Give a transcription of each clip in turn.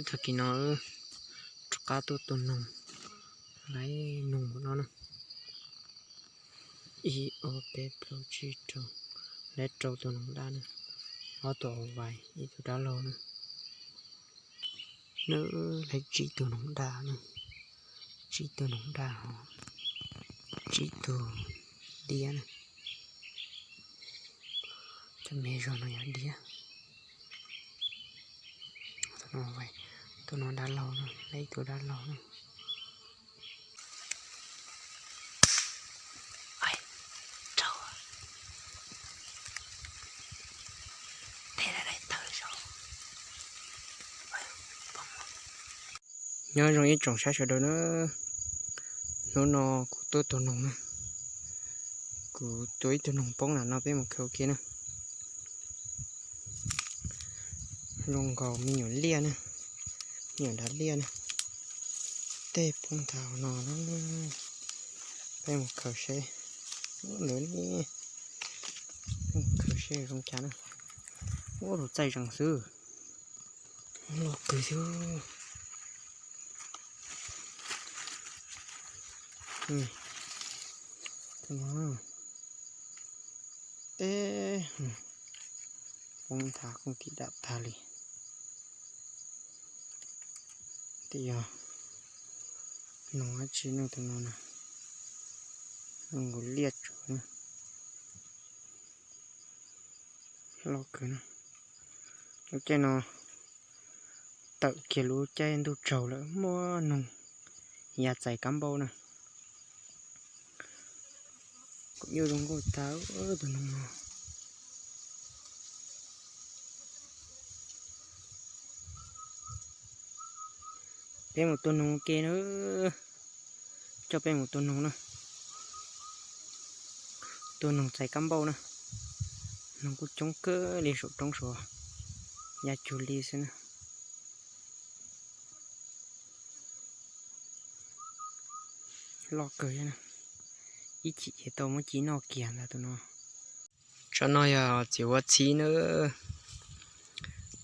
Tag kis no rov qab tuaj tua noog, lawv noog mus no na. Ib ob peb plaub tsib rau, lawv rau tus noog daj na, ob tug vais ib tug dab laug na. Lawv tsib tug noog daj na, tsib tug noog daj, tsib tug diab na. Cov me zog no yog diab. Tus no dab laug na, lawv ib tug dab laug na. Nyob zoo ib tsoom saib sawv daws na, hnub no kuv tuaj tua noog na, kuv tua ib tug noog poob na no peb mus khaws ua ke na. Zoo nkaus me nyuam liaj na, me nyuam dav liaj na, tej poob nthav no na, peb mus khaws seb, ntawd li, peb mus khaws seb zoo cas na, ua tus txaij zees xwb. Loj kawg thiab. Teb, poob nthav kooj tim dam tag li. Tej yog noog dab tsi no, tus no na, noog nkaus liaj tsuag na. Loj kawg na. Lub caij no tawm kiag lub caij ntuj tsaus lawm, muaj noog ya txais kab npauj na. Kuv nyuj zoo nkauj tag tus noog no. Peb mus tua noog ua ke na. Coj peb mus tua noog na. Tua noog txais kab npauj na. Noog kuj coob kawg li saum roob suav, ya cug li xwb na. Loj kawg thiab na. Ib chim ces tau muab ci noj kiag ntag tus no. Tsob no yog txiv huab txhib na.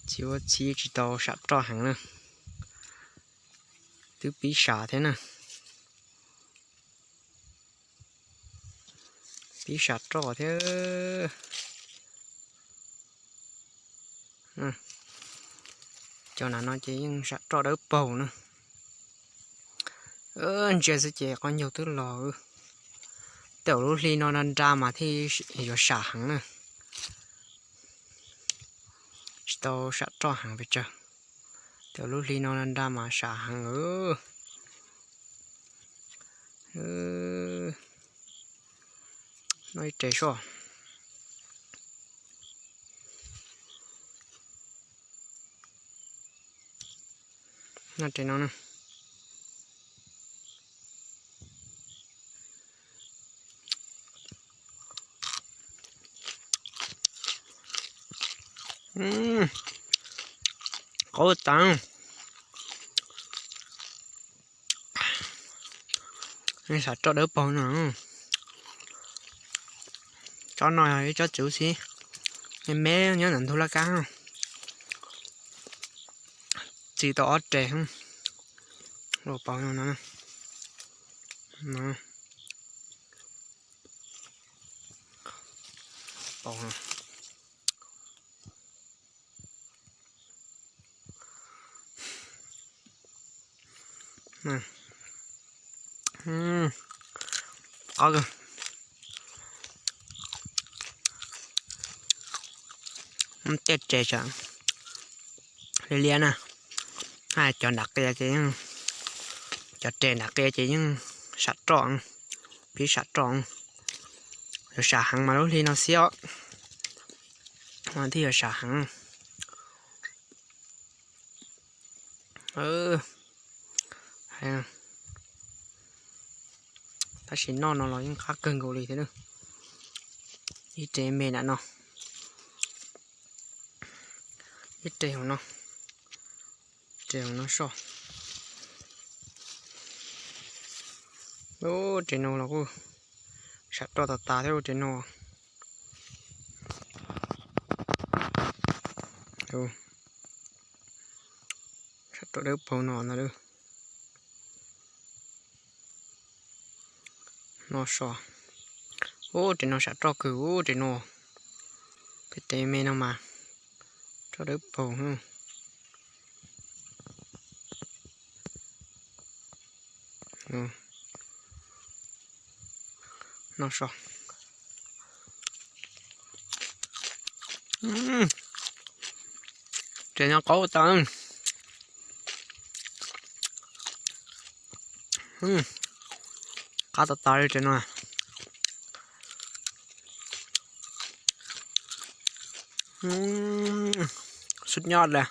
Txiv huab txhib tsis tau sam roj heev na. Twb pib sam thiab na. Pib sam roj thiab. Cov na no ces yeej sam roj dawb paug na. Ntsia xwb ces qhov ncaug twb los. Tej zaum lub hli no nra nra mas thiaj yuav sam heev na. Tsis tau sam roj heev pes tsawg. Tej zaum lub hli no nra nra mas sam heev. Noj ib re soj. Noj re no na. Qaub tas. Sam roj dawb paug no. Tsob no yog ib tsob txiv huab txhib, me me nyob ntawm ntug laj kab. Txi tau ob re. Los paug no. Paug no. Qab kawg. Tej re tsam liab liab na. Cov nram qia ces yeej, cov re nram qia ces yeej sam roj, pib sam roj. Yuav sam heev mas lub hli no xiab os. Mas thiaj yuav sam heev. Tab sis noj no los yeej qab kawg nkaus li thiab. Ib re me nram no, ib re hauv no, re hauv no soj. Ub, re no los kuj sam roj tas tas thiab ub, re no. Roj dawb paug no ntag. No so. Ub, tes no sam roj kawg ub, tes no. Pem tes me no mas roj dawb paug. No so. Tes no qaub tas. Qab tas tas li tes no. Sub nyob le.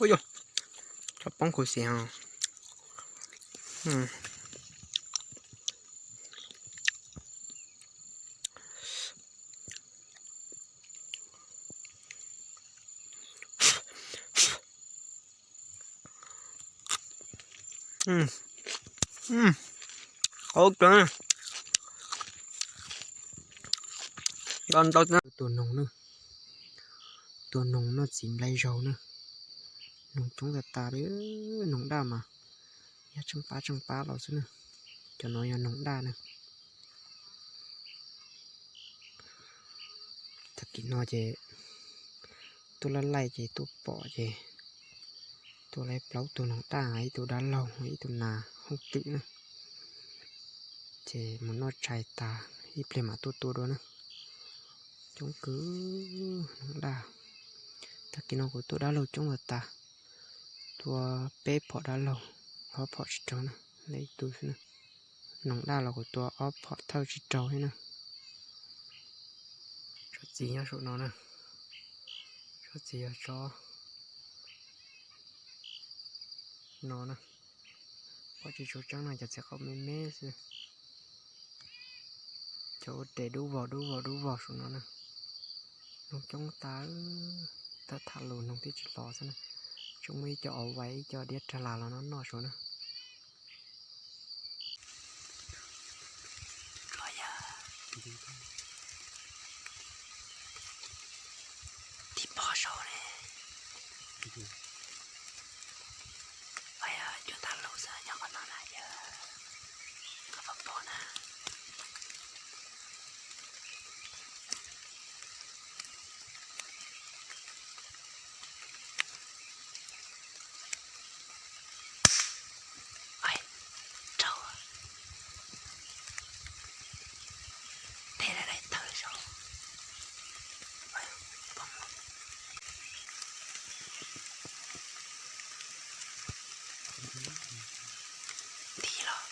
Ua yog, tso poob khuv xim. Qaub tas. Ntau ntau. Tua noog na, tua noog noj txiv nplai zaug na. Noog coob tas tas li, noog daj mas yog tsheej pab tsheej pab los xwb na. Cov no yog noog daj na. Tag kis no ces tuaj laij laij ces tuaj pom ces tua laib plaub tug noog daj, ib tug dab laug, ib tug nas hoob twm na. Ces mus noj tshais tas ib pliag mam tuaj tua dua na. Coob kawg noog daj. Tag kis no kuv tua dab laug coob tas tas, tua peb phom dab laug, ob phom tsis raug na, ib tug xwb na. Noog daj los kuv tua ob phom thawj tsis raug thiab na. Tsob txiv nyob saum no na, tsob txiv yog tsob no na. Pom tsis tshua tseeb no, cov txiv qaub me me xwb. Cov ua res dub vog dub vog dub vog saum no na. Noog coob tas, thaj lus noog twb tsis los xwb na. Tseem muaj ib co au vais ib co diab rag las los no noj saum na. Tiv pob saud ne. Cuag tag lus xwb nyob qhov no na yawg. Koj pom pom na. Raug. Tej daim tawg saud. Nti los.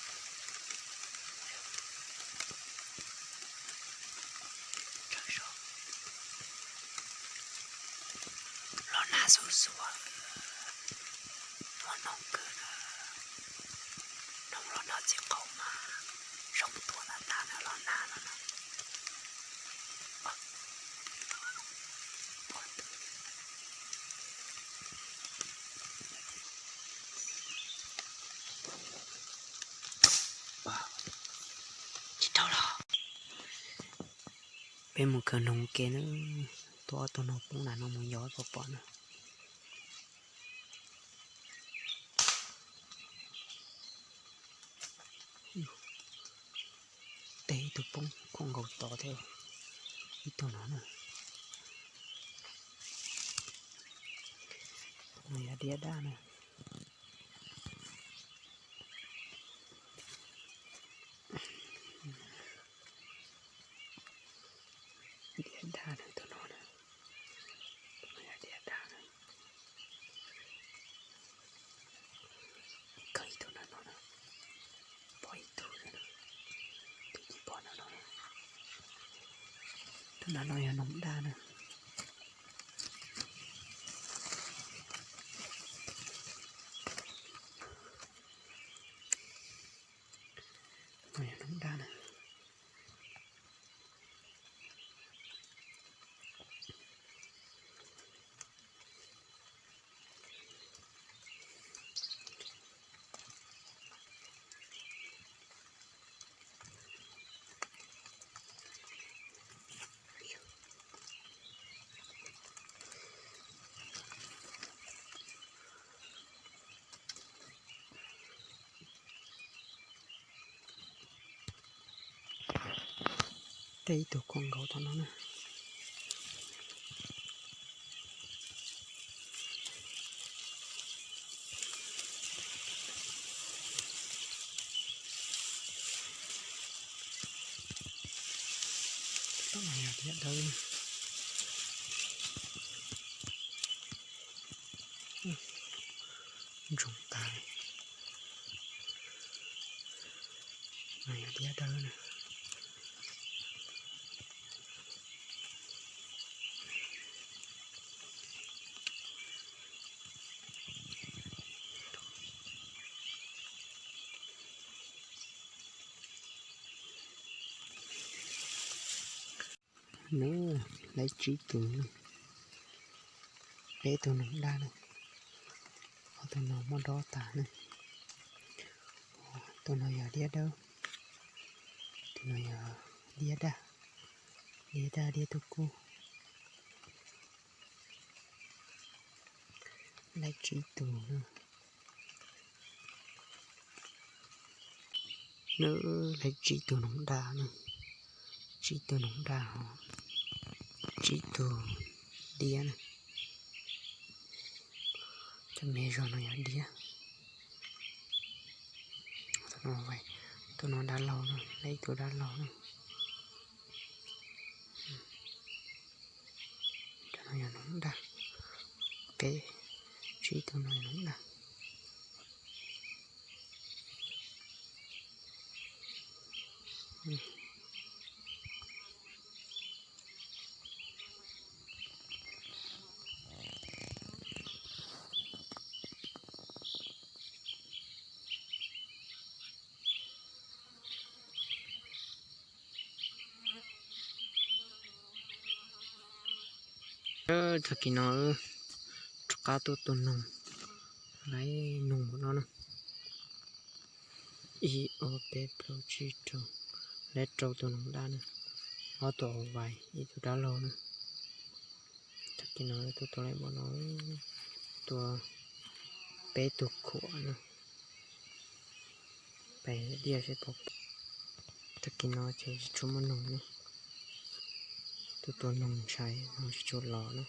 Los nag xuv xuav. Muaj noog kawg na. Noog los noj txiv qaub mas zoo tuaj tas tas na, los nag no na. Tsis raug los. Peb mus khaws noog ke na, tua ob tug noog poob nram no mus yos pom pom na. Teg ib tug poob khuam nkaus tod thiab, ib tug no na. No yog diab daj na. Diab daj na, tus no na, tus no yog diab daj na. Kawg ib tug no no na, pom ib tug, tus tsis pom no no, tus no no yog noog daj na. No yog noog daj na. Peb ib tug khuam nkaus tom no na. Tom no yog diab dawb. Ntsoog tas li. No yog diab dawb na. Nws lawv tsib tug na, peb tug noog daj na, ob tug no muab dob tas na. Tus no yog diab dawb, tus no yog diab daj, diab daj diab tub kub. Lawv tsib tug na. Nws lawv tsib tug noog daj na, tsib tug noog daj ho tsib tug diab na. Cov me zog no yog diab. Tus no dab laug na, lawv ib tug dab laug na. Cov no yog noog daj, peb tsib tug no yog noog daj. Tag kis no rov qab tuaj tua noog, lawv noog npaum no na. Ib ob peb plaub tsib rau, lawv rau tus noog daj na, ob tug vaiv ib tug dab laug na. Tag kis no tuaj tua lawm npaum no, tua peb tug khuam na. Peb diaj seb puas pom. Tag kis no ces tsis tshua muaj noog na. Tuaj tua noog ntshai noog tsis tshua los na.